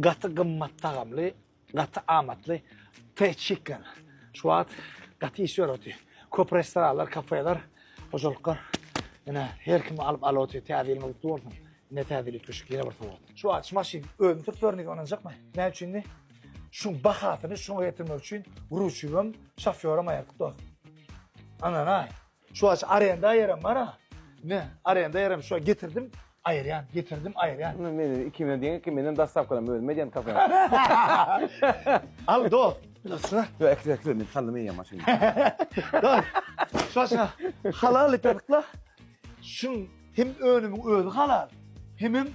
Gaty gymmat tagamly, gaty amatly T Chicken. Şu wagt gaty iş ýör otyr. Köp restoranlar, kafeler, hojalyklar ine her kim alyp alyp otyr. Täze ýylyňyz gutly bolsun. Ine täze ýyl üýtgeşik ýene bir sowgat. Şu wagt şu maşyn özüm sürüp ýörün diýip ynanjakmy? Näme üçin? Şuň bahasyny şuňa getirmek üçin gruçigem, şofýoram aýyrdyk dost. Ynanaý. Şu wagt arenda ýerem bar-a. Ine, arenda ýerem şu getirdim, aýyrýan, getirdim, aýyrýan. Indi men ikimden diýen ki, menden dostawkadan özüm edýän kafe. Al dost. Şuna. Ýok, ekle, ekle, men sallama ýeýän maşyny. Dost. Şu aşa halal etdik-la. Şuň hem önümiň özi halal, hemem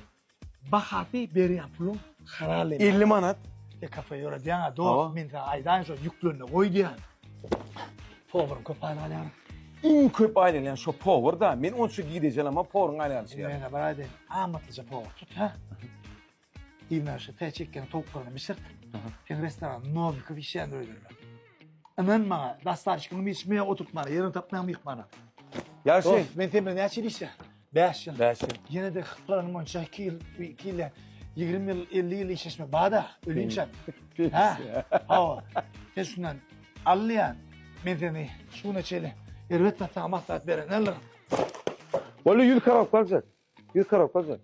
Bahasy berýän puluň halal eken. 50 manat. E kafe ýöredýäň-ä dost, men saňa aýdaýyn şo ýüklende goý diýýän. Powaryň köp aýlyk alýar. Iň köp aýlanýan şo powar-da. Men onça gideji alamok powaryň aýlanyşy ýaly. Men bir aýdaýyn, amatlyja powar tut, hä? Diýmän şu täç çekýän towuklaryny bişirt. Seň restoran Nowikow işýändir öýdürme. Ynan maňa, dostawşigiňi içmeye oturtmana, ýerini tapmaýan myhmana. Ýagşy. Dost, men sen bilen näçe ýyl işleýän? 5 ýyl. 5 ýyl. Ýene de planym boýunça 2 ýyl, 2 ýyl, 20 ýyl, 50 ýyl işleşmek bada, ölünçä. Ha? Hawa. Sen şundan alýan. Men seni şu güne çenli erbet zat saňa maslahat beren däldirin. Boldy 100 korobka aljak. 100 korobka aljak.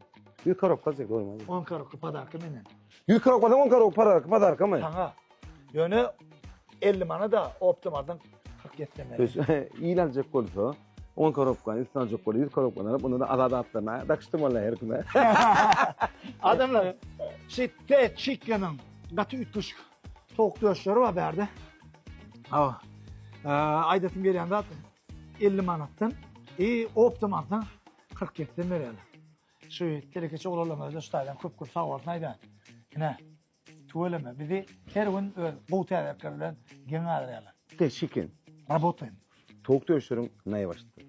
100 korobka aljak doýma. 10 korobka podarka menden. 100 korobka 10 korobka podarka, podarka my? Saňa. Ýöne 50 manada optom alsaň 47 meren. Il aljak bolsa, 10 korobkany üstüne aljak bolsa 100 korobkany alyp, onda da azat atlaryna dakşdyrmaly her kime. Adamlar, şeýtde çikkeniň gaty üýtgeşik towuk döşleri bar bärde. Hawa. Aýdasym gelýän zat 50 manatdan i optom alsaň 47-den berýärler. Şu telekeçi oglanlarymyza şu taýdan köp-köp sag bolsun aýdýan. Ine, Tüweleme, bizi her gün öz gowy täzelikler bilen geň galdyrýarlar. Te chicken. Rabotaýym. Towuk döşleriň naýbaşydyr.